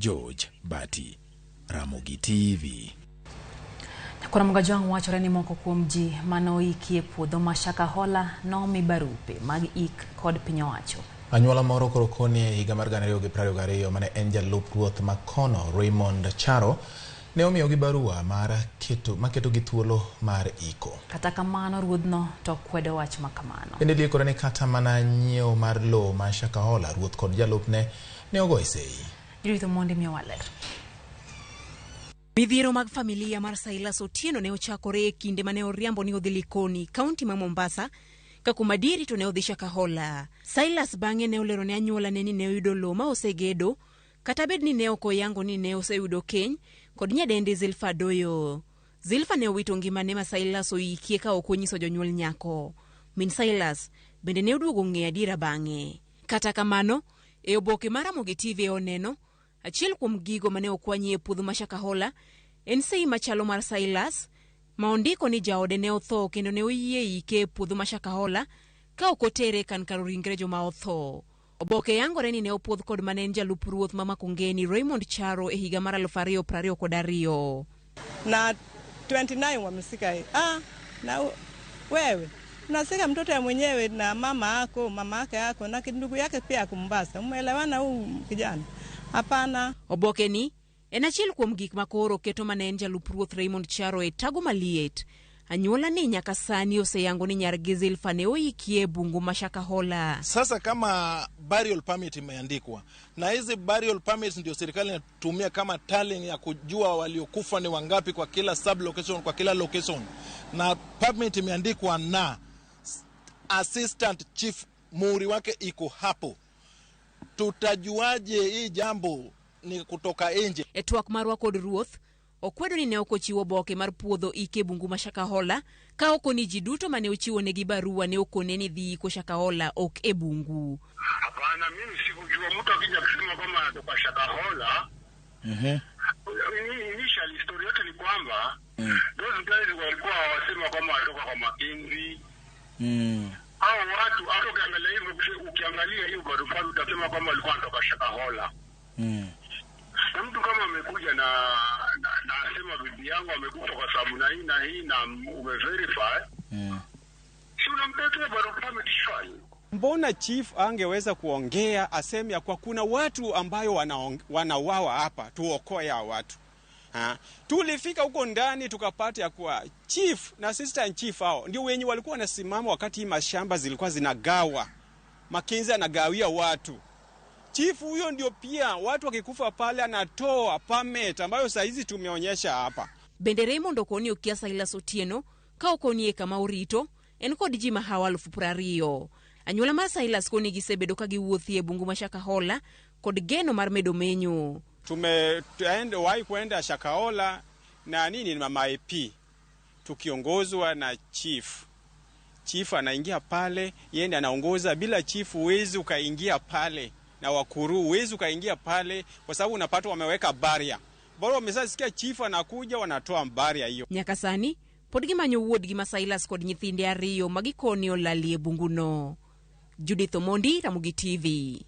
George Bati, Ramogi TV. Nyakwar Mugajwang' wachore ni moko kuom ji mane oiki e puodho ma Shakahola nomi barupe mag ik kod piny owacho. Anyuola moro koro koni e higa mar 2022 mane en jalup ruoth ma kono Raymond Charo ne omiyogi barua mar keto maketogi thuolo mar iko. Kata kamano ruodhno to kwedo wach ma kamano. Bende liekore ni kata mana nyiewo mar lowo ma Shakahola ruoth kod jalupne ne ogoye sei. Judith Omondi miyowa ler. Midhiero mag familia mar Silas Otieno ne ochakore e kinde mane oriambo ni odhi Likoni, kaunti ma Mombasa, ka kuom adieri to ne odhi Shakahola. Silas bang'e ne olero ne anyuolane ni ne oyudo lowo ma osegedo, kata bed ni ne ok oyango ni ne oseyudo keny kod nyadendi Zilfa Adoyo. Zilfa ne owito ngimane ma Silas oikie ka ok onyiso jonyuol nyako. Min Silas bende ne oduogo ng'eyo adiera bang'e. Kata kamano, e oboke mar Ramogi TV oneno, achiel kuom gigo mane okwanyi e puodho ma Shakahola en sei machalo mar Silas ma ondiko ni jaode ne otho kendo ne oyie ike e puodho ma Shakahola ka ok otere e kan kar ringre joma otho. Oboke yangore ni ne opuodh kod mane en jalup ruoth ma Makongeni Raymond Charo e higa mar 2022. Na 29 wamesika hii. Ah, na wewe unasika mtoto ya mwenyewe na mama yako, mama yake yako na ndugu yake pia ako Mombasa. Umeelewana huu kijana? Hapana. Oboke ni en achiel kuom gik ma koro keto mane en jalup ruoth Raymond Charo e tago maliet. Anyuola ni nyaka sani oseyango ni nyargi Zilfa ne oikie e bungu ma Shakahola. Sasa kama burial permit imeandikwa na hizi burial permits ndio serikali inatumia kama tallying ya kujua waliokufa ni wangapi kwa kila sub location, kwa kila location, na permit imeandikwa na assistant chief, muhuri wake iko hapo. Tutajuaje hii jambo ni kutoka nje? E twak marwa kod ruoth, okwedo ni ne ok ochiwo oboke mar puodho ike e bungu ma Shakahola ka oko ni ji duto mane ochiwonegi barua ne okone ni dhi iko Shakahola ok e bungu. Hapana, mimi sikujua. Mtu akija kusema kwamba anatoka Shakahola, initially story yote ni kwamba those guys walikuwa wasema kwamba wanatoka kwa Makenzi. Hao watu hata ukiangalia hivyo, ukiangalia hiyo barua utasema kwamba walikuwa wanatoka Shakahola. Na mtu kama amekuja na asema bibi yangu amekufa kwa sababu na hii na hii na umeverify, si unampelekea barua permit shwari? Mbona chief angeweza kuongea aseme ya kwa kuna watu ambayo wanauawa hapa, tuokoe hao watu ha? Tulifika huko ndani tukapata ya kuwa chief na assistant chief hao ndio wenye walikuwa wanasimama wakati hii mashamba zilikuwa zinagawa, Makenzi anagawia watu. Chief huyo ndio pia watu wakikufa pale anatoa permit ambayo saa hizi tumeonyesha hapa. Bende Raymond okoni okia Silas Otieno ka okonie kama orito en kod ji mahawo 20,000. Anyuola mar Silas koni gisebedo ka giwuothie e bungu ma Shakahola kod geno mar medo menyo. Tumewahi kwenda Shakahola na nini mama AP tukiongozwa na chief. Chief anaingia pale, yeye ndiye anaongoza. Bila chief huwezi ukaingia pale, na wakuru huwezi ukaingia pale kwa sababu unapata wameweka barrier. Bora wameshasikia chief anakuja, wanatoa barrier hiyo. Nyaka sani pod gimanyo wuodgi ma Silas kod nyithinde ariyo ma gikoni olalie bunguno. Judith Omondi, Ramogi TV.